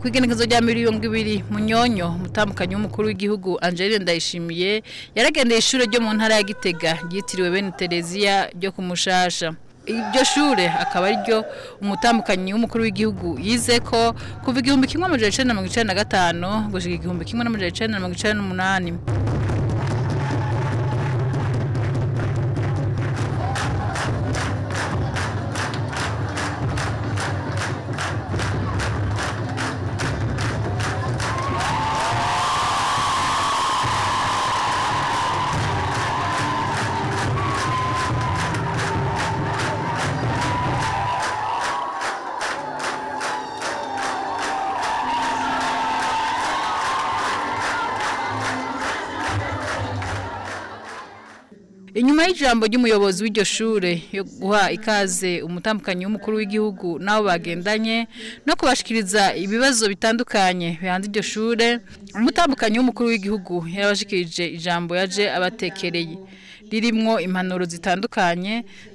Kwigenekezo rya 20 Munyonyo, umutambukanyi w'umukuru w'igihugu Angeline Ndayishimiye yaragendeye ishure ryo mu ntara ya Gitega ryitiriwe Bene Tereziya ryo kumushasha. Iryo shure akaba ariryo umutambukanyi w'umukuru w'igihugu yize ko kuva 1995 gushika 1998. Inyuma y'ijambo ry'umuyobozi w'iryo shure yo guha ikaze umutambukanyi w'umukuru w'igihugu nabo bagendanye no kubashikiriza ibibazo bitandukanye bihanze iryo shure, umutambukanyi w'umukuru w'igihugu yarabashikirije ijambo yaje abatekereye ririmwo impanuro zitandukanye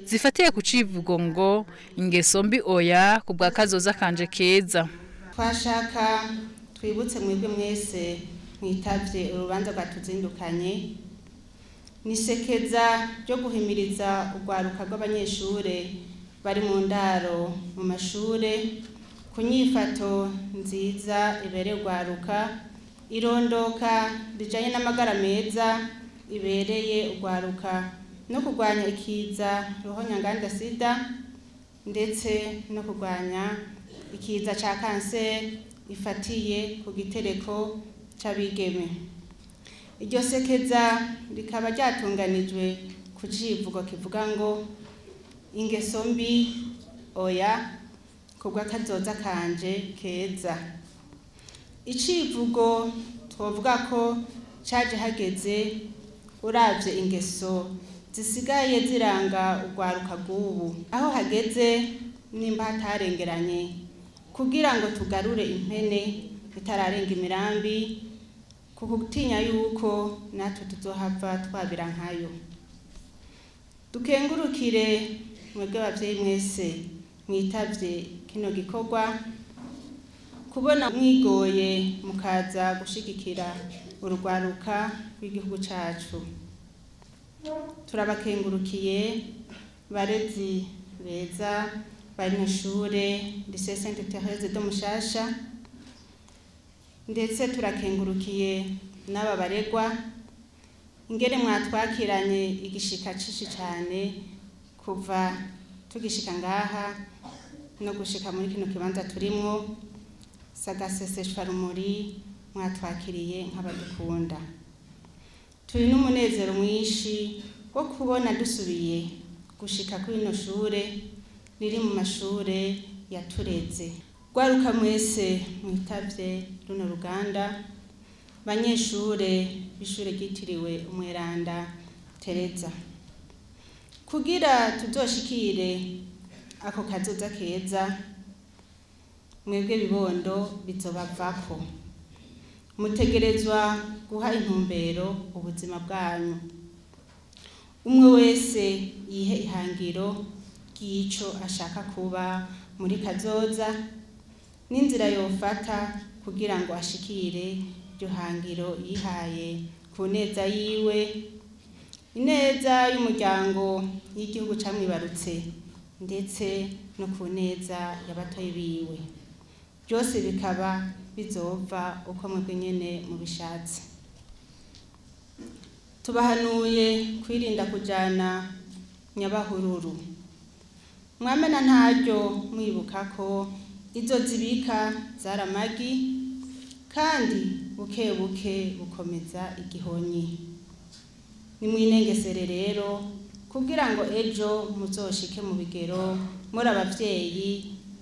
zifatiye ku civugo ngo ingeso mbi oya kubwa kazoza kanje keza. Twashaka twibutse mwebwe mwese mwitavye urubanza rwatuzindukanye nisekeza ryo guhimiriza urwaruka rw'abanyeshure bari mu ndaro mu mashure ku nyifato nziza ibereye urwaruka, irondoka rijanye n'amagara meza ibereye urwaruka no kurwanya ikiza ruhonyanganda sida ndetse no kurwanya ikiza ca kanseri ifatiye ku gitereko c'abigeme. Iryo sekeza rikaba ryatunganijwe ku civugo kivuga ngo ingeso mbi oya kubwa kazoza kanje keza. Icivugo twovuga ko caje hageze uravye ingeso zisigaye ziranga urwaruka rw'ubu, aho hageze nimba hatarengeranye kugira ngo tugarure impene itararenga imirambi, kukutinya yuko natwe tuzohava twabira nkayo. Dukengurukire mwebwe abavyeyi mwese mwitavye kino gikorwa, kubona mwigoye mukaza gushigikira urugwaruka rw'igihugu cacu. Turabakengurukiye barezi beza bari mw'ishure Lycée Sainte Thérèse de Mushasha, ndetse turakengurukiye n'aba baregwa ingene mwatwakiranye igishika cishi cane kuva tugishika ngaha no gushika muri kino kibanza turimwo. Sagaseseshwarumuri mwatwakiriye nk'abadukunda. Turi n'umunezero mwinshi wo kubona dusubiye gushika kuri ino shure riri mu mashure yatureze. Gwaruka mwese mwitavye runo ruganda, banyeshure b'ishure ryitiriwe Umweranda Tereza, kugira tuzoshikire ako kazoza keza mwebwe bibondo bizobavako. Mutegerezwa guha intumbero ubuzima bwanyu, umwe wese yihe ihangiro ry'ico ashaka kuba muri kazoza n'inzira yofata kugira ngo ashikire iryo hangiro yihaye ku neza yiwe, ineza y'umuryango y'igihugu camwibarutse ndetse no ku neza y'abatoyi biwe. Byose bikaba bizova uko mwebwe nyene mubishatse. Tubahanuye kwirinda kujana nyabahururu, mwamena ntaryo mwibuka ko izo zibika zaramagi kandi buke buke bukomeza igihonyi. Nimwinengesere rero kugira ngo ejo muzoshike mu bigero muri abavyeyi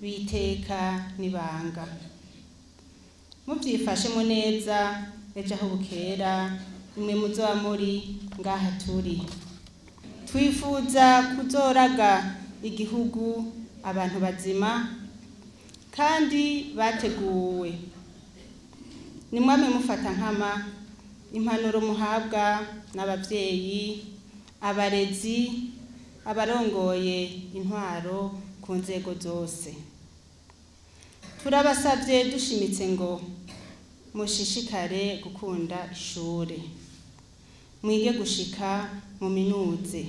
biteka nibanga. Muvyifashemo neza ejo aho bukera imwe muzoba muri ngaha turi. Twifuza kuzoraga igihugu abantu bazima kandi bateguwe. Nimwame mufata nkama impanuro muhabwa n'abavyeyi, abarezi, abarongoye intwaro ku nzego zose. Turabasabye dushimitse ngo mushishikare gukunda ishure, mwige gushika mu minuze.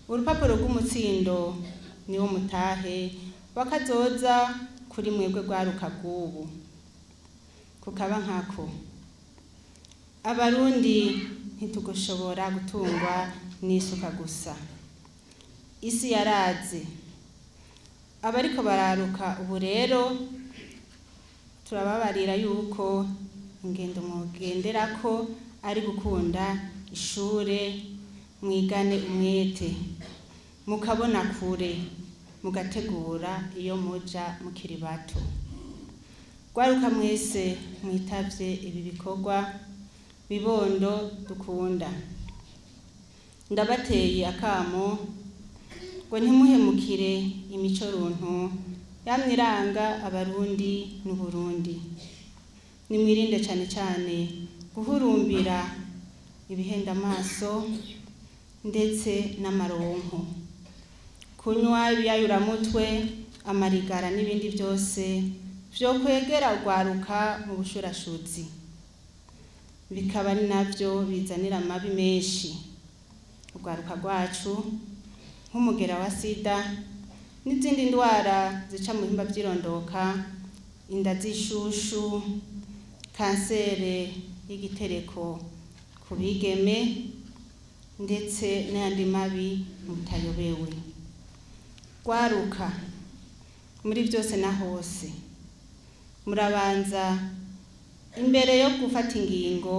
Urupapuro rw'umutsindo niwo mutahe wakazoza kuri mwebwe rwaruka rw'ubu. Kukaba nkako, Abarundi ntitugushobora gutungwa n'isuka gusa. Isi yaraze, abariko bararuka ubu rero turababarira yuko ingendo mwogenderako ari gukunda ishure, mwigane umwete, mukabona kure, mugategura iyo muja mukiri bato. Rwaruka mwese mwitavye ibi bikorwa, bibondo dukunda, ndabateye akamo ngo ntimuhemukire imico runtu yamye iranga Abarundi n'Uburundi. Nimwirinde cane cane guhurumbira ibihenda amaso ndetse n'amaronko, kunywa ibiyayuramutwe, amarigara n'ibindi vyose vyokwegera urwaruka mu bushurashuzi, bikaba ari navyo bizanira amabi menshi urwaruka rwacu, nk'umugera wa sida n'izindi ndwara zica mu bihimba vy'irondoka, inda z'ishushu, kansere y'igitereko ku bigeme, ndetse n'ayandi mabi mutayobewe. Rwaruka, muri vyose na hose, murabanza imbere yo gufata ingingo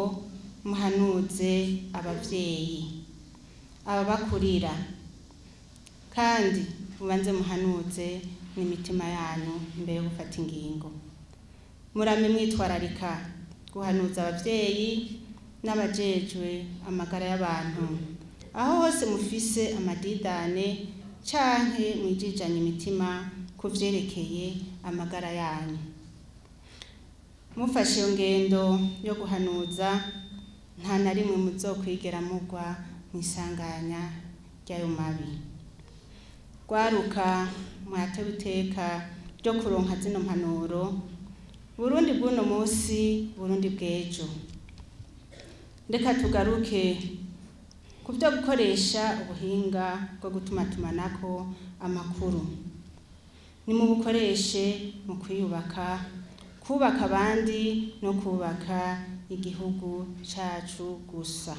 muhanuze abavyeyi, ababakurira, kandi mubanze muhanuze n'imitima yanyu imbere yo gufata ingingo. Murame mwitwararika guhanuza abavyeyi n'abajejwe amagara y'abantu aho hose mufise amadidane canke mwijijanye imitima ku vyerekeye amagara yanyu. Mufashe iyo ngendo yo guhanuza, nta na rimwe muzokwigera mugwa mw'isanganya ry'ayo mabi. Rwaruka mwatewe iteka ryo kuronka zino mpanuro, Burundi bw'uno musi, Burundi bw'ejo. Reka tugaruke ku vyo gukoresha ubuhinga bwo gutumatumanako amakuru. Nimubukoreshe mu kwiyubaka, kubaka abandi no kubaka igihugu cacu gusa.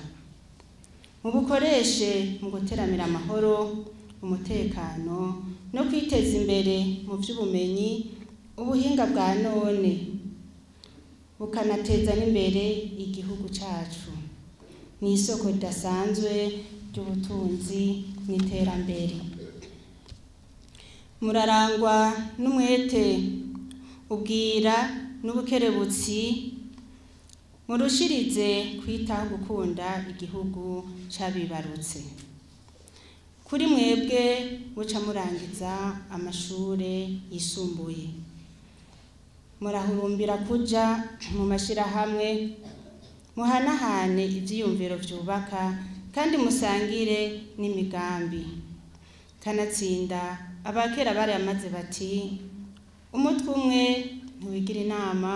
Mubukoreshe mu guteramira amahoro, umutekano no kwiteza imbere mu vy'ubumenyi, ubuhinga bwa none bukanateza n'imbere igihugu cacu. Ni isoko ridasanzwe ry'ubutunzi n'iterambere. Murarangwa n'umwete, ubwira n'ubukerebutsi, murushirize kwitaho gukunda igihugu c'abibarutse. Kuri mwebwe muca murangiza amashure yisumbuye, murahurumbira kuja mu mashirahamwe, muhanahane ivyiyumviro vyubaka kandi musangire n'imigambi. Kanatsinda abakera barayamaze bati: umutwe umwe ntiwigira inama,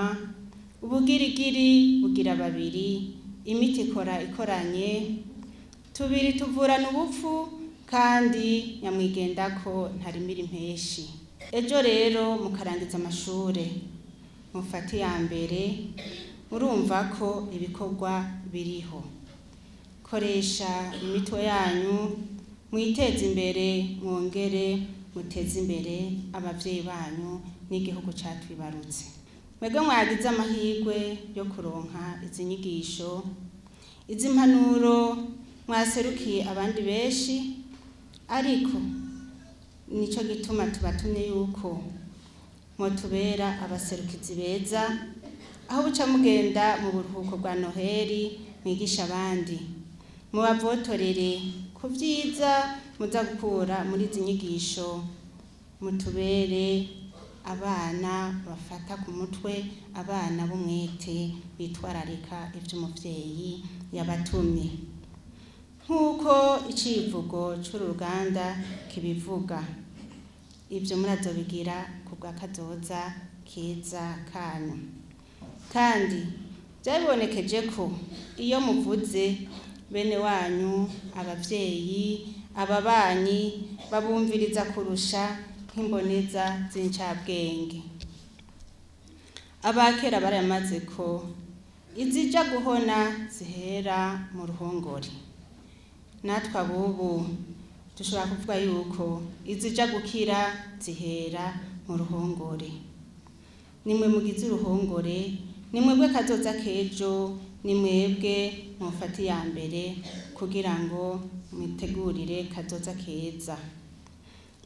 ubugirigiri bugira babiri, imiti ikora ikoranye, tubiri tuvurana ubupfu, kandi nyamwigendako ntarimira impeshi. Ejo rero mukarangiza amashure, mufate iya mbere, murumva ko ibikorwa biriho. Koresha imitwe yanyu, mwiteze imbere, mwongere muteze imbere abavyeyi banyu n'igihugu catwibarutse. Mwebwe mwagize amahirwe yo kuronka izi nyigisho, izi mpanuro, mwaserukiye abandi benshi, ariko nico gituma tubatumye yuko mwotubera abaserukizi beza, aho buca mugenda mu buruhuko bwa Noheli mwigisha abandi, mubavotorere ku vyiza muza gukura muri izi nyigisho, mutubere abana bafata ku mutwe, abana b'umwete bitwararika ivy'umuvyeyi yabatumye. Nk'uko icivugo c'uru ruganda kibivuga, ivyo murazobigira ku bwa kazoza keza kanyu. Kandi byabibonekeje ko iyo muvuze bene wanyu, abavyeyi, ababanyi babumviriza kurusha nk'imboneza z'incabwenge. Abakera baramaze ko izija guhona zihera mu ruhongore. Natwe abubu dushobora kuvuga yuko izija gukira zihera mu ruhongore. Nimwe mugize uruhongore, nimwebwe kazoza kejo, nimwebwe mufate iya mbere kugira ngo mwitegurire kazoza keza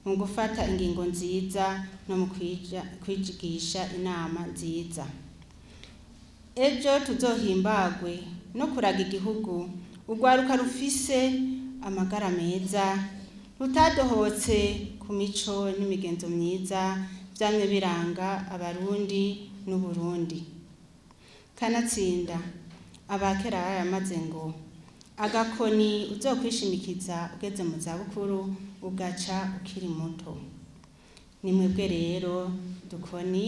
mu gufata ingingo nziza no mu kwigisha inama nziza. Ejo tuzohimbagwe no kuraga igihugu urwaruka rufise amagara meza, rutadohotse ku mico n'imigenzo myiza vyamye biranga Abarundi n'Uburundi. Kanatsinda abakera baramaze ngo agakoni uzokwishimikiza ugeze mu zabukuru ugaca ukiri muto. Ni mwebwe rero dukoni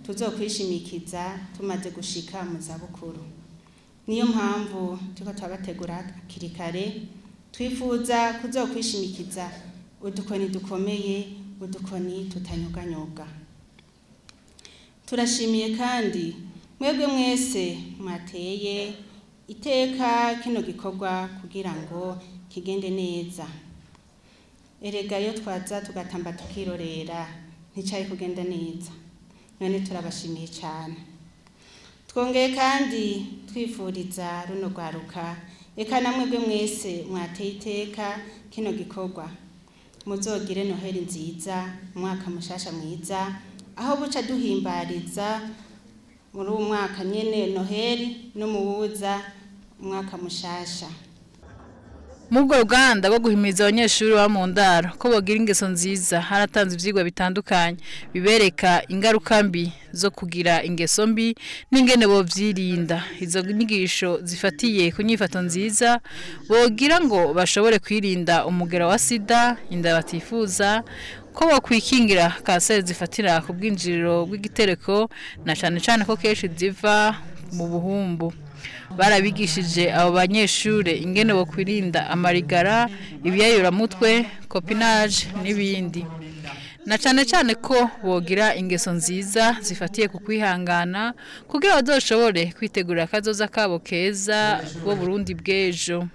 tuzokwishimikiza tumaze gushika mu zabukuru. Niyo mpamvu turiko turabategura hakiri kare, twifuza kuzokwishimikiza udukoni dukomeye, udukoni tutanyoganyobwa. Turashimiye kandi mwebwe mwese mwateye iteka kino gikorwa kugira ngo kigende neza. Erega iyo twaza tugatamba tukirorera nticari kugenda neza. None turabashimiye cyane. Twongeye kandi twifuriza runo rwaruka, eka namwebwe mwese mwateye iteka kino gikorwa, muzogire Noheli nziza, umwaka mushasha mwiza, aho buca duhimbariza muri uwo mwaka nyene Noheli no muwuza umwaka mushasha. Mu bwo ruganda rwo guhimiriza abanyeshuri ba mu ndaro ko bogira ingeso nziza, haratanze ivyigwa bitandukanye bibereka ingaruka mbi zo kugira ingeso mbi n'ingene bovyirinda. Izo nyigisho zifatiye ku nyifato nziza bogira ngo bashobore kwirinda umugera wa sida, inda batifuza, ko bokwikingira kanseri zifatira ku bwinjiriro bw'igitereko, na cane cane ko kenshi ziva mu buhumbu. Barabigishije abo banyeshure ingene bokwirinda amarigara, ibiyayuramutwe, copinage n'ibindi, na cane cane ko bogira ingeso nziza zifatiye ku kwihangana kugira bazoshobore kwitegurira akazoza kabo keza bo Burundi bw'ejo.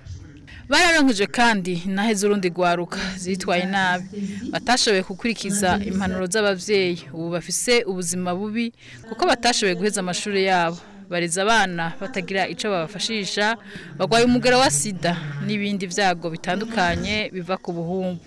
Bararonkeje kandi intahe z'urundi rwaruka zitwaye nabi, batashoboye gukurikiza impanuro z'abavyeyi, ubu bafise ubuzima bubi kuko batashoboye guheza amashuri yabo. Bareza abana batagira ico babafashisha, bagwaye umugera wa sida n'ibindi vyago bitandukanye biva ku buhumbu.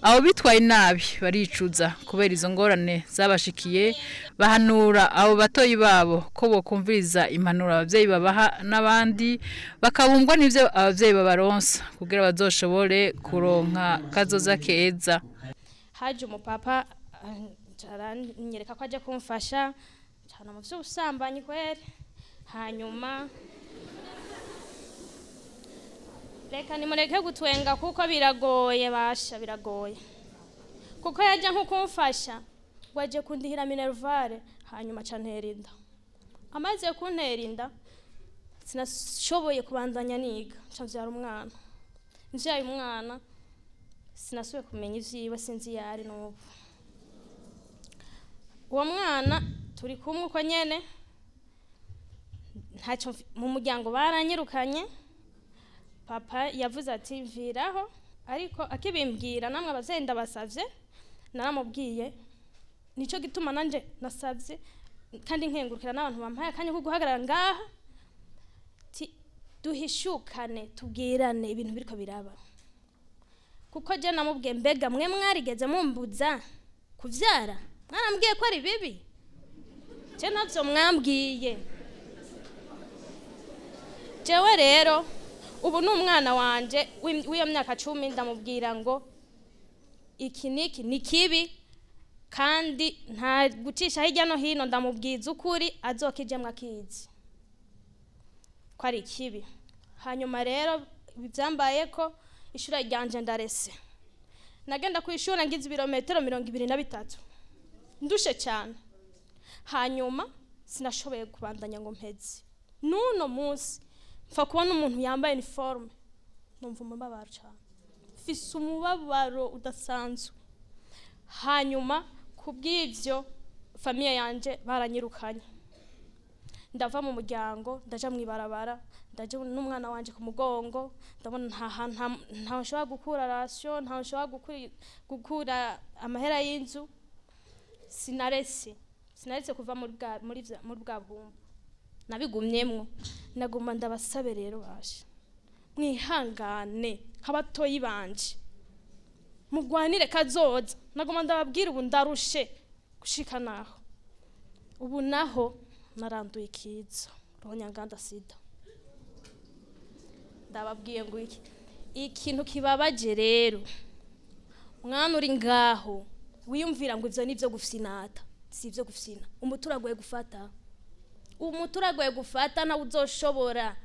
Abo bitwaye nabi baricuza kubera izo ngorane zabashikiye, bahanura abo batoyi babo ko bokumviriza impanuro abavyeyi babaha n'abandi, bakabumbwa n'ivyo abavyeyi babaronsa kugira bazoshobore kuronka kazoza keza. Haje umupapa aranyereka ko aje kumfasha cyane mu vy'ubusambanyi kweri. Hanyuma reka nimureke gutwenga kuko biragoye, basha biragoye, kuko yajya nko kumfasha ngo aje kundihira minervare, hanyuma aca antera inda. Amaze kuntera inda sinashoboye kubandanya niga, nca mvyara umwana. Mvyaye umwana sinasubiye kumenya ivyiwe, sinzi iyo ari n'ubu. Uwo mwana turi kumwe uko nyene, ntacyo mu muryango baranyirukanye. Papa yavuze ati mviraho, ariko akibimbwira namwe abavyeyi ndabasavye, naramubwiye nico gituma nanje nasavye kandi nkengurukira n'abantu bampaye akanya ko guhagarara ngaha, ti duhishukane tubwirane ibintu biriko biraba. Kuko je namubwiye mbega mwe mwarigeze mumbuza kuvyara, mwarambwiye ko ari bibi, je navyo mwambwiye. Jewe rero ubu ni umwana wanje w'iyo myaka 10, ndamubwira ngo iki niki ni kibi kandi nta gucisha hirya no hino, ndamubwiza ukuri azokijemwe akizi ko ari kibi. Hanyuma rero ivyambaye ko ishure ryanje ndarese, nagenda ku ishure ngize ibirometero 23 ndushe cyane. Hanyuma sinashoboye kubandanya ngo mpeze. N'uno munsi mpfa kubona umuntu yambaye uniforme numva umubabaro cyane, mfise umubabaro udasanzwe. Hanyuma kubw'ivyo famille yanje baranyirukanye, ndava mu muryango ndaja mw'ibarabara, ndaja n'umwana wanje ku mugongo, ndabona nta nshobora gukura ration, nta nshobora gukura amahera y'inzu. Sinaretse kuva muri bwa bumbu, nabigumyemwo. Naguma ndabasabe rero bashe mwihangane nk'abatoyi banje, mugwanire kazoza. Naguma ndababwira ubu ndarushe gushika naho ubu naho naranduye ikiza ruhonyanganda sida. Ndababwiye ngo iki ikintu kibabaje rero, mwana uri ngaho wiyumvira ngo ivyo nivyo gufyinata, si ivyo gufyina. Umuti uragoye gufata, umuti uragoye gufata, nawe uzoshobora,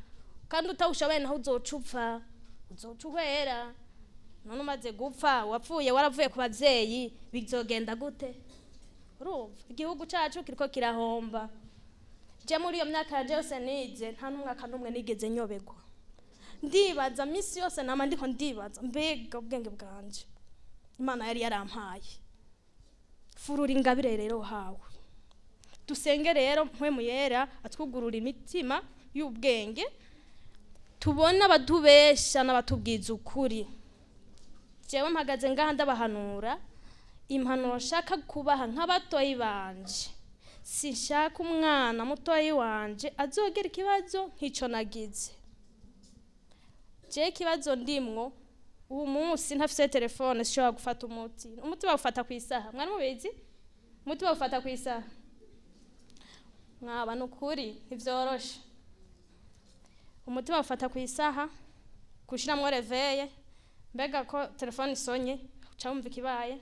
kandi utawushoboye naho uzoca upfa, uzoca uhwera. None umaze gupfa wapfuye waravuye ku bavyeyi, bizogenda gute? Urumva igihugu cacu kiriko kirahomba. Je muri iyo myaka yanje yose nize, nta n'umwaka n'umwe nigeze nyoberwa. Ndibaza misi yose, nama ndiko ndibaza mbega ubwenge bwanje Imana yari yarampaye. Furura ingabire rero hawe, dusenge rero Mpwemu Yera atwugurura imitima y'ubwenge, tubone abatubesha n'abatubwiza ukuri. Jewe mpagaze ngaha ndabahanura impanuro nshaka kubaha nk'abatoyi banje. Sinshaka umwana mutoyi wanje azogera ikibazo nk'ico nagize. Je ikibazo ndimwo ubu munsi, ntafise telefone, sishobora gufata umuti. Umuti bawufata ku isaha, mwari mubizi? Umuti bawufata ku isaha. Mwaba nukuri ntivyoroshe. Umuti bawufata ku isaha, gushiramwo réveil. Mbega ko telefone isonye uca wumva ikibaye?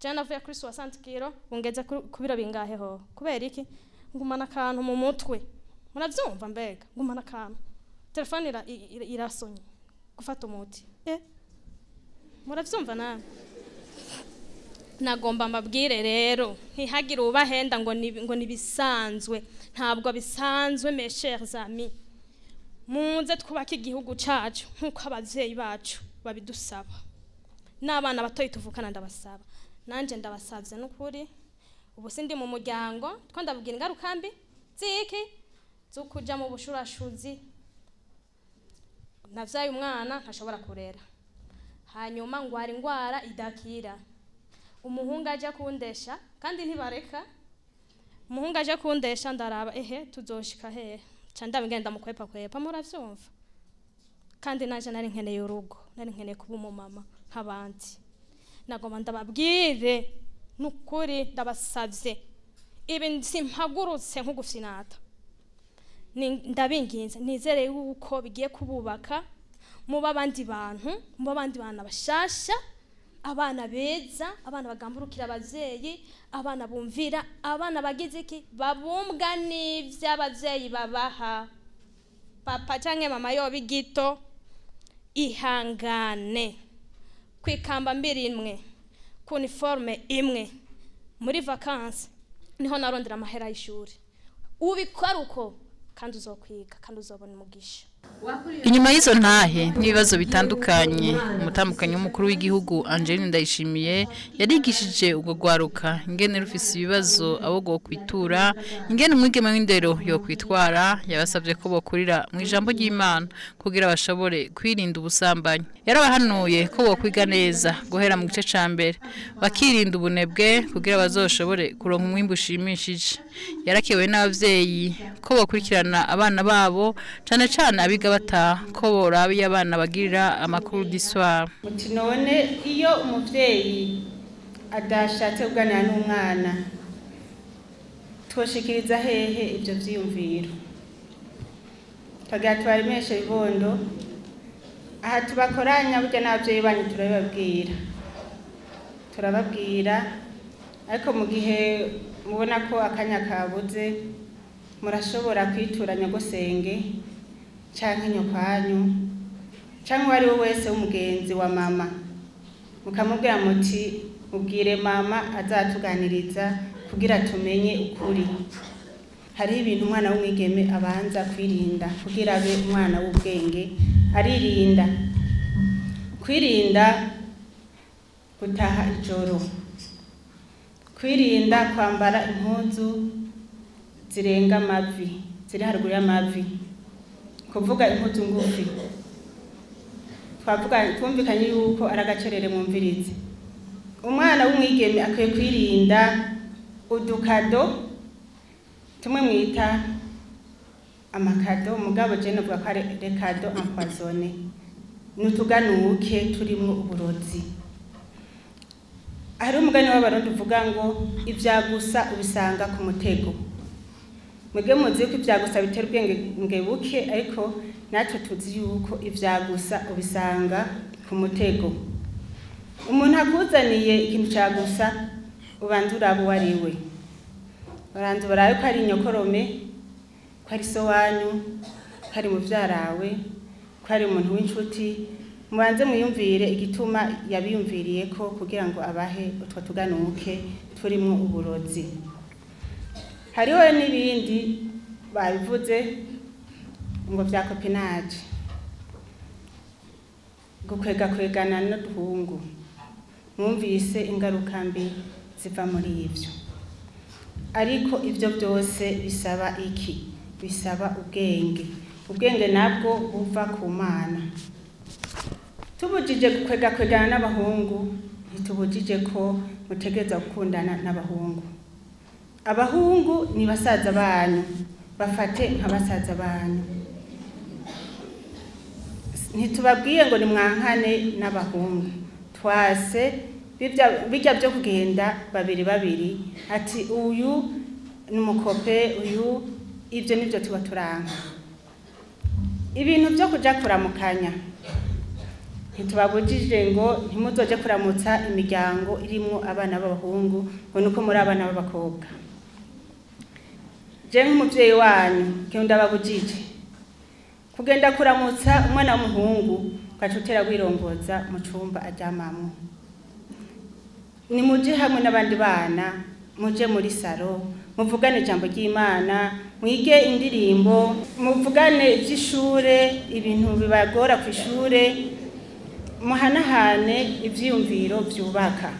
Je navuye kuri 60 kilos, ungeze ku biro bingahe ho? Kubera iki? Ngumana akantu mu mutwe, muravyumva? Mbega ngumana akantu, telefone irasonye, gufata umuti, muravyumva namwe? Nagomba mbabwire rero, ntihagire ubahenda ngo nibisanzwe. Ntabwo bisanzwe, mes chers amis. Muze twubake igihugu cacu nk'uko abavyeyi bacu babidusaba, n'abana batoyi tuvukana. Ndabasaba, nanje ndabasavye n'ukuri. Ubu sindi mu muryango two ndababwira ingaruka mbi ziki zo kuja mu bushurashuzi. Navyaye umwana ntashobora kurera, hanyuma ngwara ingwara idakira. Umuhungu aje kundesha, kandi ntibareka, umuhungu aje kundesha, ndaraba ehe tuzoshika hehe, ca ndabigenda mukwepa kwepa, muravyumva? Kandi naje nari nkeneye urugo, nari nkeneye kuba umumama nk'abandi. Nagomba ndababwire nukuri, ndabasavye, ibi simpagurutse nk'ugufinata. Ndabinginze, nizere yuko bigiye kububaka muba abandi bantu, muba abandi bana bashasha, abana beza, abana bagamburukira abavyeyi, abana bumvira, abana bagize iki, babumbwa n'ivyo abavyeyi babaha. Papa canke mama yoba igito, ihangane kwikamba mbiri imwe, ku uniforme imwe, muri vacances niho narondera amahera y'ishuri. Ubikora uko kandi uzokwiga kandi uzobona umugisha. Inyuma y'izo ntahe n'ibibazo bitandukanye, umutambukanyi w'umukuru w'igihugu Angeline Ndayishimiye yarigishije ubwo rwaruka ingene rufise ibibazo abo rwokwitura, ingene umwigeme w'indero yokwitwara. Yabasabye ko bokurira mu ijambo ry'Imana kugira bashobore kwirinda ubusambanyi. Yarabahanuye ko bokwiga neza guhera mu gice ca mbere, bakirinda ubunebwe kugira bazoshobore kuronka umwimbu ushimishije. Yarakewe n'abavyeyi ko bokurikirana abana babo, cane cane abiga bataha, ko boraba iyo abana bagirira ama cours du soir. Muti none iyo umuvyeyi adashatse kuganira n'umwana, twoshikiriza hehe ivyo vyiyumviro? Tugira tubaremeshe bibondo, aha tubakoranya burya n'abavyeyi banyu turabibabwira, turababwira. Ariko mu gihe mubona ko akanya kabuze, murashobora kwitura nyogosenge canke nyokwanyu canke uwo ari we wese w'umugenzi wa mama, mukamubwira muti: "Mubwire mama azatuganiriza." kugira tumenye ukuri. Hariho ibintu umwana w'umwigeme abanza kwirinda kugira abe umwana w'ubwenge. Aririnda kwirinda gutaha ijoro, kwirinda kwambara impuzu zirenga amavi, ziri haruguru y'amavi, kuvuga impuzu ngufi. Twavuga twumvikanye yuko ari agacerere mwumvirize. Umwana w'umwigeme akwiye kwirinda udukado tumwe mwita amakado, mugabo je novuga ko ari rekado empoisonné, n'utuganuke turimwo uburozi. Hari umugani w'Abarundi uvuga ngo ivyagusa ubisanga ku mutego. Mwebwe muzi ko ivyagusa bitera ubwenge buke, ariko natwe tuzi yuko ivyagusa ubisanga ku mutego. Umuntu akuzaniye ikintu cagusa, ubanza uraba uwo ari we, uranza urabe ko ari inyokorome, ko ari so wanyu, ko ari muvyarawe, ko ari umuntu w'inshuti. Mubanze mwiyumvire igituma yabiyumviriye ko kugira ngo abahe utwo tuganuke turimwo uburozi. Hariho n'ibindi babivuze ngo vya copinage, gukwega kwegana n'uduhungu. Mwumvise ingaruka mbi ziva muri ivyo. Ariko ivyo byose bisaba iki? Bisaba ubwenge. Ubwenge nabwo buva ku Mana. Tubujije gukwega kwegana n'abahungu, ntitubujije ko mutegereza gukundana n'abahungu. Abahungu ni basaza banyu, bafate nka basaza banyu. Ntitubabwiye ngo nimwankane n'abahungu, twase bijya byo kugenda babiri babiri, ati uyu ni umukope, uyu, ibyo nibyo tuba turanka. Ibintu byo kuja kuramukanya, ntitubabujije ngo ntimuzoje kuramutsa imiryango irimwo abana b'abahungu ngo nuko muri abana b'abakobwa. Je nk'umuvyeyi wanyu kintu ndababujije kugenda kuramutsa umwana w'umuhungu ugaca utera wirongoza mu cumba aryamamwo. Nimuje hamwe n'abandi bana, muje muri saro, muvugane ijambo ry'Imana, mwige indirimbo, muvugane ivy'ishure, ibintu bibagora kw'ishure, muhanahane ivyiyumviro vyubaka.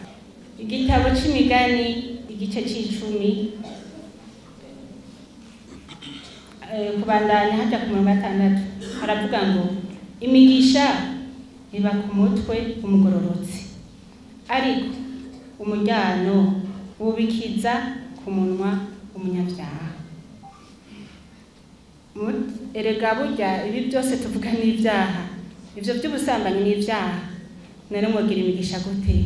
Igitabo c'imigani igice c'icumi, kubandanya haja ku mirongo 6, haravuga ngo imigisha iba ku mutwe w'umugororotsi, ariko umuryano wubikiza ku munwa w'umunyabyaha. Erega burya ibi byose tuvuga n'ibyaha, ivyo by'ubusambanyi n'ibyaha, none mwogira imigisha gute?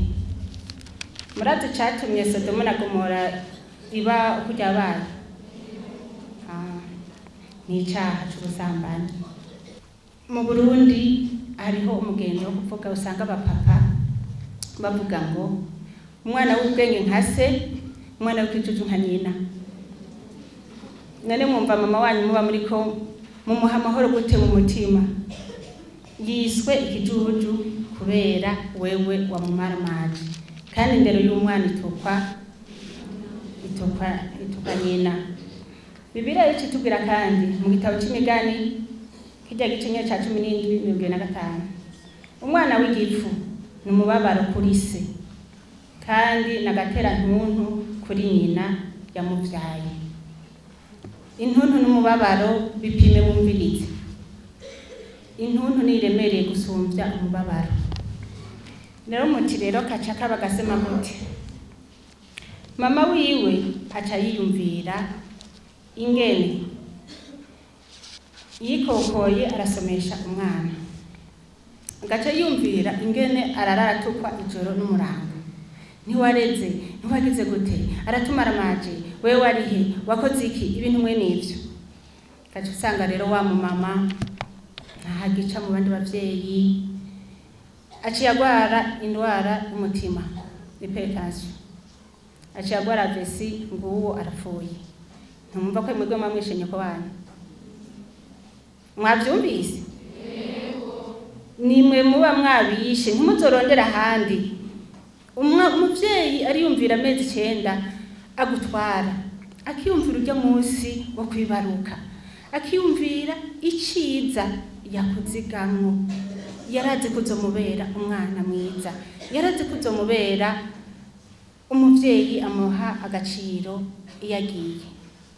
Murazi icatumye Sodoma na Gomora iba kurya abana? Ni icaha c'ubusambanyi. Mu Burundi hariho umugenzo wo kuvuga, usanga abapapa bavuga ngo umwana w'ubwenge nka se, umwana w'ikijuju nka nyina. None mwumva mama wanyu muba muriko mumuha amahoro gute mu mutima? Yiswe ikijuju kubera wewe wamumaramaje. Kandi indero y'umwana itukwa nyina. Bibiliya itubwira kandi mu gitabo c'imigani kirya gice nyene ca 17 25, umwana w'igifu ni umubabaro kuri se, kandi nagatera ntuntu kuri nyina yamuvyaye. Intuntu n'umubabaro bipime wumvirize. Intuntu niremereye gusumvya umubabaro. Rero muti rero kaca kaba gasema gute? Mama wiwe aca yiyumvira ingene yikokoye arasomesha umwana, agaca yumvira ingene arara aratukwa ijoro n'umurango. Ntiwareze, ntiwagize gute, aratumaramaje, wewe warihe, wakoze iki, ibintu mwe nivyo. Gaca usanga rero wa mumama ntahagica mu bandi bavyeyi, aciye agwara indwara y'umutima, hypertension, aciye agwara vesi, nguwo arapfuye. Ntumva ko mwebwe mwamwishe nyoko wanyu? Mwavyumvise? Nimwe muba mwabishe, ntimuzorondera ahandi. Umuvyeyi ariyumvira amezi 9 agutwara akiyumvira urya munsi wo kwibaruka, akiyumvira iciza yakuzigamwo. Yarazi kuzomubera umwana mwiza, yarazi kuzomubera umuvyeyi amuha agaciro iyo agiye,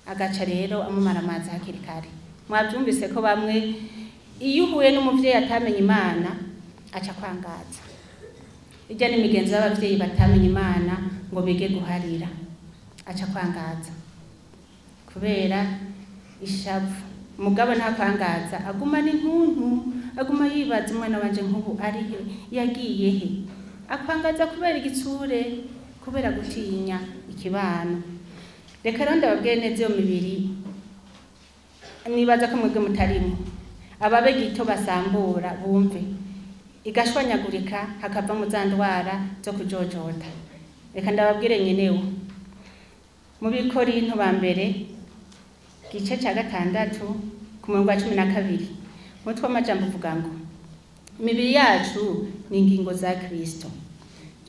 agaca rero amumara amazi hakiri kare. Mwavyumvise ko bamwe iyo uhuye n'umuvyeyi atamenye Imana aca kwangaza. Ijya n'imigenzo y'abavyeyi batamenye Imana ngo bige guharira, aca kwangaza kubera ishavu. Mugabo nta kwangaza, aguma n'intuntu, aguma yibaza umwana wanje nk'ubu ari he, yagiye he. Akwangaza kubera igitsure, kubera gutinya ikibano. Reka rero ndababwire neza iyo mibiri nibaza ko mwebwe mutarimo, ababe gito basambura bumve, igashwanyagurika hakavamo za ndwara zo kujojota. Reka ndababwire nyenewe mu Bikorinto ba mbere gice ca 6 ku murongo wa 12, umutwe w'amajambo uvuga ngo imibiri yacu ni ingingo za Kristo.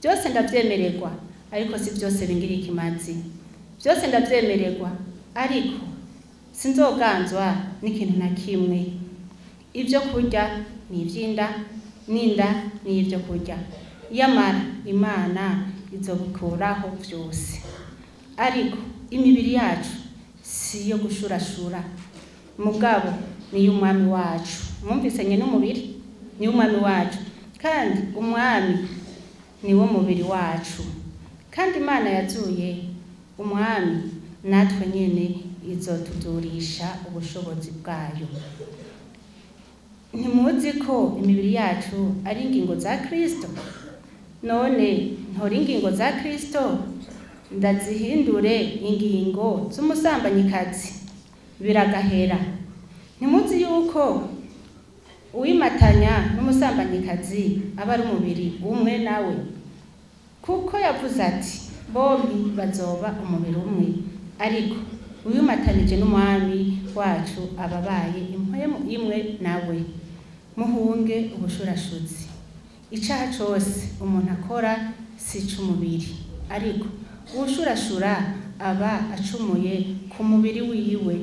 Byose ndavyemererwa, ariko si byose bingira ikimazi. Byose ndavyemererwa, ariko sinzoganzwa n'ikintu na kimwe. Ibyo kurya ni ivy'inda, n'inda ni ibyo kurya. Yamara Imana izobikuraho vyose. Ariko imibiri yacu si iyo gushurashura, mugabo ni y'umwami wacu. Mwumvise nye n'umubiri ni y'umwami wacu, kandi umwami ni wo mubiri wacu. Kandi Imana yazuye umwami, natwe nyene izotudurisha ubushobozi bwayo. Ntimuzi ko imibiri yacu ari ingingo za Kristo? None ntora ingingo za Kristo ndazihindure ingingo z'umusambanyikazi? Biragahera. Ntimuzi yuko uwimatanya n'umusambanyikazi aba ari umubiri umwe nawe? Kuko yavuze ati bombi bazoba umubiri umwe. Ariko uwimatanije n'umwami wacu ababaye impwemu imwe nawe. Muhunge ubushurashuzi. Icaha cose umuntu akora si ic'umubiri, ariko uwushurashura aba acumuye ku mubiri wiwe.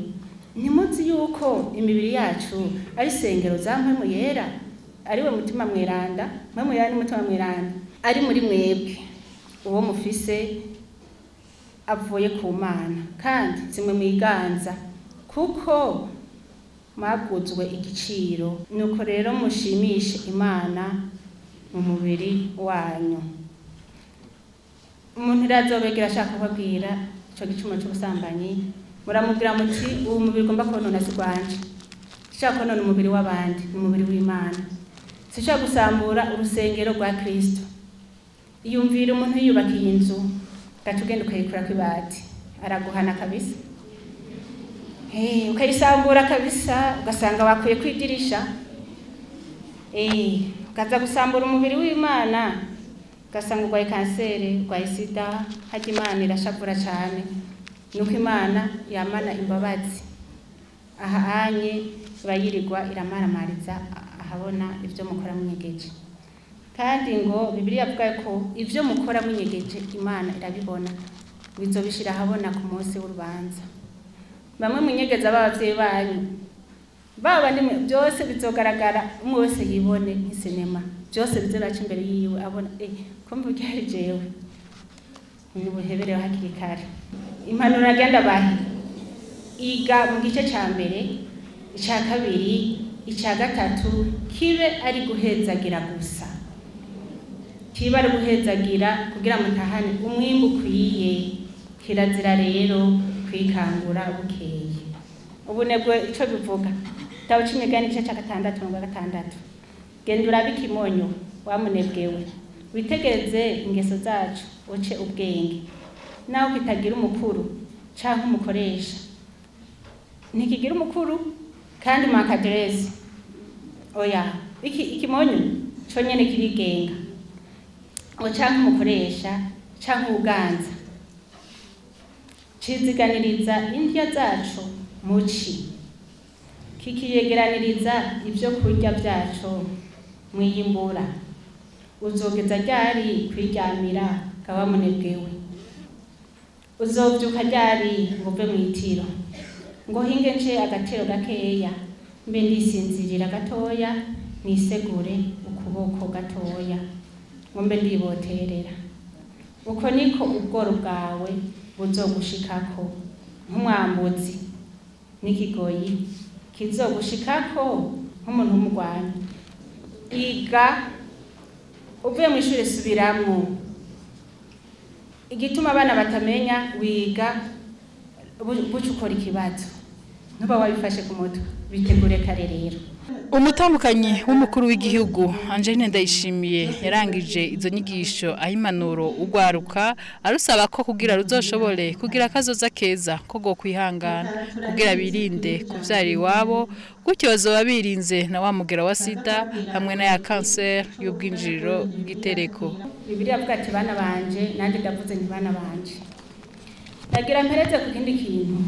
Ntimuzi yuko imibiri yacu ari isengero za mpwemu yera, ariwe mutima mweranda, mpwemu yera n'umutima mweranda ari muri mwebwe, uwo mufise avuye ku Mana, kandi zimwe mwiganza, kuko mwaguzwe igiciro. Nuko rero mushimishe Imana mu mubiri wanyu. Umuntu irazobegera ashaka kubabwira ico gicumuro c'ubusambanyi, muramubwira muti uwo mubiri ugomba konona si gwanje, sinshaka konona umubiri w'abandi, ni umubiri w'Imana, sinshaka gusambura urusengero rwa Kristo. Iyumvira umuntu yiyubakiye inzu, gaca ugenda ukayikurako ibati, araguhana kabisa. Ukayisambura kabisa, ugasanga bakwiye kwidirisha. Ukaza gusambura umubiri w'Imana, ugasanga urwaye kanseri, urwaye sida. Harya Imana irashavura cane, nuko Imana yamana imbabazi. Aha anye bayirirwa iramaramariza ahabona ivyo mukora munyegeje. Kandi ngo Bibiliya avuga ko ivyo mukora munyegeje Imana irabibona, bizobishira ahabona ku munsi w'urubanza. Bamwe munyegeza b'abavyeyi banyu, baba ndi byose bizogaragara, umwe wese yibone nk'isinema, byose bizobaca imbere yiwe abona ko mvuga jewe nibuhebereho hakiri kare. Impanuro agenda bahe iga mu gice ca mbere, ica kabiri, ica gatatu, kibe ari guhezagira gusa, kibe ari guhezagira kugira mutahane umwimbu ukwiye. Kirazira rero kwikangura bukeye. Ubunebwe ico bivuga, Igitabo c'Imigani igice ca 6 umurongo wa 6. Genda urabe ikimonyo wa munebwewe, witegereze ingeso zacu, uce ubwenge. Naho kitagira umukuru canke umukoresha, ntikigira umukuru kandi mwakaderesi. Oya, ikimonyo conyene kirigenga, ngo canke umukoresha canke uwuganza. Ciziganiriza indya zacu muci, kikiyegeraniriza ivyo kurya vyaco mwiyimbura. Uzogeza ryari kwiryamira kaba munebwewe? Uzovyuka ryari ngo uve mw'itiro, ngo hinge nce agatiro gakeya, mbe ndisinzirira gatoya, nisegure ukuboko gatoya, ngo mbe ndiboterera. Uko niko ubworo bwawe buzogushikako nk'umwambuzi, n'ikigoyi kizogushikako nk'umuntu w'umugwanyi. Iga uvuye mw'ishure, subiramwo. Igituma abana batamenya, wiga buca ukora ikibazo, ntuba wabifashe ku mutwe. Bitegure kare rero. Umutambukanyi w'umukuru w'igihugu Angeline Ndayishimiye yarangije izo nyigisho aho impanuro ugwaruka, arusaba ko kugira ruzoshobore kugira akazoza keza ko go kwihangana kugira birinde kuvyara iwabo, gutyo bazoba birinze na wa mugera wa sida hamwe na ya kanseri y'ubwinjiriro bw'itereko. Bibiliya avuga ati bana banje, nanjye ndavuze nti bana banje. Ndagira mpereze ku kindi kintu.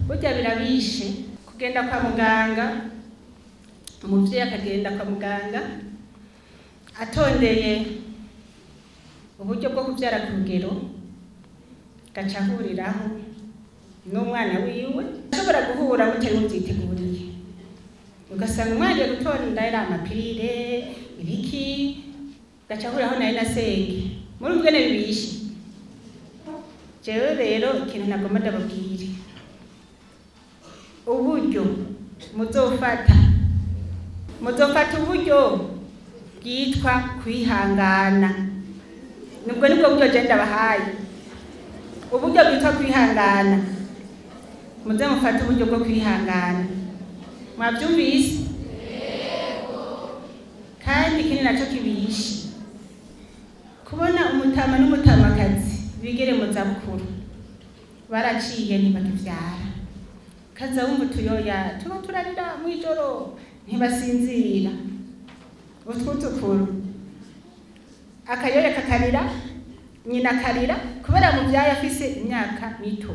Burya birabishe kugenda kwa muganga, umuvyeyi akagenda kwa muganga atondeye uburyo bwo kuvyara ku rugero, gaca ahuriraho n'umwana wiwe, ashobora guhura mutari muvyiteguriye, ugasanga umwana agiye gutonda yari amapirire ibiki, gaca ahuriraho nawe na senge. Muri ubwene bibishe. Jewe rero ikintu nagomba ndababwire, uburyo muzofata uburyo bwitwa kwihangana. Nubwo nibwo buryo je ndabahaye, uburyo bwitwa kwihangana. Muze mufate uburyo bwo kwihangana. Mwavyumvise? Kandi ikindi naco kibishe, kubona umutama n'umutamakazi bigere mu zabukuru baraciye ntibakivyara, kaza wumva utuyoya tuba turarira mw'ijoro, ntibasinzira, utwuzukuru akayoya kakarira, nyina akarira kubera muvyaye afise imyaka mito,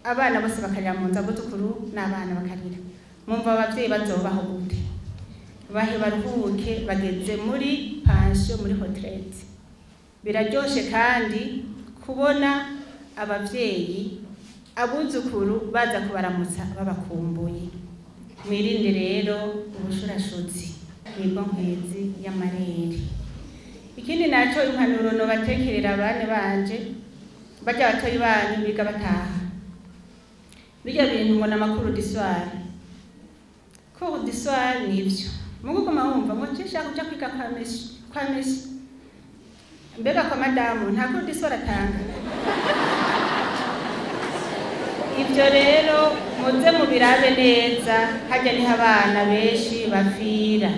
abana bose bakarira mu nzu, abuzukuru n'abana bakarira. Mumva abavyeyi bazobaho gute? Bahe baruhuke bageze muri pansiyo, muri retraite. Biraryoshe kandi kubona abavyeyi abuzukuru baza kubaramutsa babakumbuye. Mwirinde rero ubushurashuzi, nibwo nkwezi y'amarere. Ikindi naco, impanuro nobatekerera abana banje, barya batoyi banyu biga bataha, birya bintu ngo n'amakuru du soir, cours du soir, nivyo muguguma wumva ngo nshaka kuja kwiga kwa monsieur, kwa monsieur. Mbega kwa madamu nta cours du soir atanga? Ibyo rero muze mubirabe neza, hajya niho abana benshi bapfira.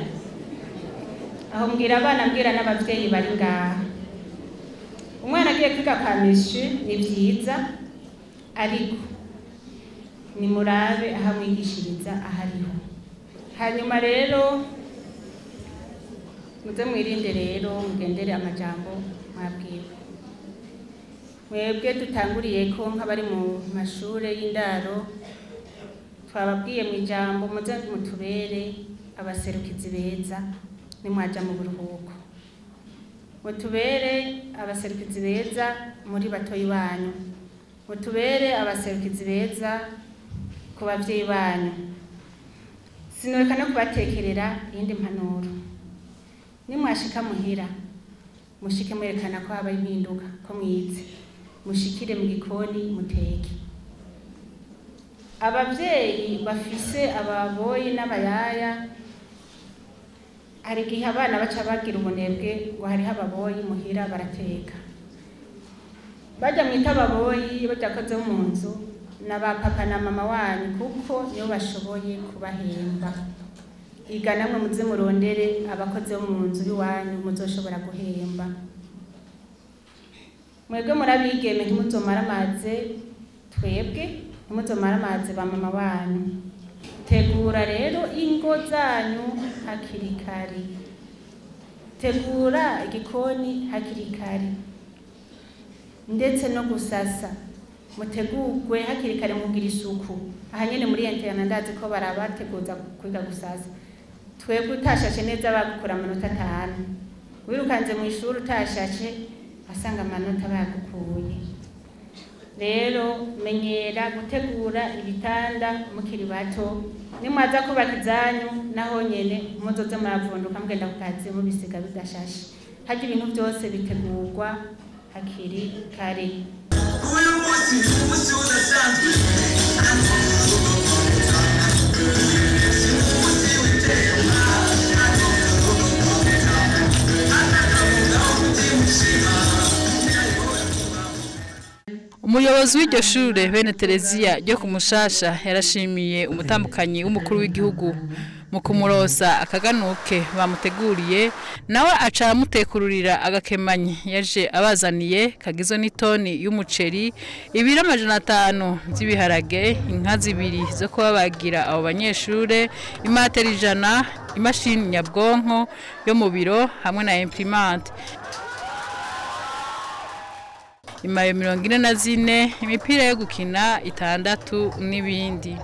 Aho mbwira abana, mbwira n'abavyeyi bari ngaha, umwana agiye kwiga kwa monsieur ni vyiza, ariko nimurabe aho amwigishiriza ahariho. Hanyuma rero muze mwirinde rero, mugendere amajambo mwabwiwe. Mwebwe dutanguriye ko nk'abari mu mashure y'indaro, twababwiye mu ijambo, muze mutubere abaserukizi beza nimwaja mu buruhuko, mutubere abaserukizi beza muri batoyi banyu, mutubere abaserukizi beza ku bavyeyi banyu. Sinoreka no kubatekerera iyindi mpanuro: nimwashika muhira, mushike mwerekana ko habaye impinduka, ko mwize. Mushikire mu gikoni muteke. Abavyeyi bafise ababoyi n'abayaya, hari igihe abana baca bagira ubunebwe ngo hariho ababoyi muhira barateka. Bajya mwita ababoyi, bajya koze mu nzu na ba papa na mama wanyu, kuko nibo bashoboye kubahemba. Iga namwe muze murondere abakozi bo mu nzu y'iwanyu muzoshobora guhemba. Mwebwe murabigeme, ntimuzomara amaze twebwe, ntimuzomara amazi ba mama wanyu. Tegura rero ingo zanyu hakiri kare, tegura igikoni hakiri kare, ndetse no gusasa mutegurwe hakiri kare, mugira isuku. Aha nyene muri internat ndazi ko barabateguza kwiga gusasa. Twebwe utashashe neza bagukura amanota 5, wirukanze mu ishuri utashashe. Wasanga amanota bayagukuye. Rero menyera gutegura ibitanda mukiri bato, nimwaza kubaka izanyu naho nyene muzoze muravunduka mugenda ku kazi mubisiga bidashashe. Harya ibintu byose bitegurwa hakiri kare. Uyu munsi ni umunsi udasanzwe. Umuyobozi w'iryo shure bene Tereziya ryo ku Mushasha yarashimiye umutambukanyi w'umukuru w'igihugu mu kumurosa akaganuke bamuteguriye, nawe aca amutekururira agakemanyi yaje abazaniye kagizwe n'itoni y'umuceri, ibiro 500 by'ibiharage, inka zibiri zo kubabagira abo banyeshure, imatera 100, imashini nyabwonko yo mu biro hamwe na imprimante, imayo 44, imipira yo gukina 6 n'ibindi.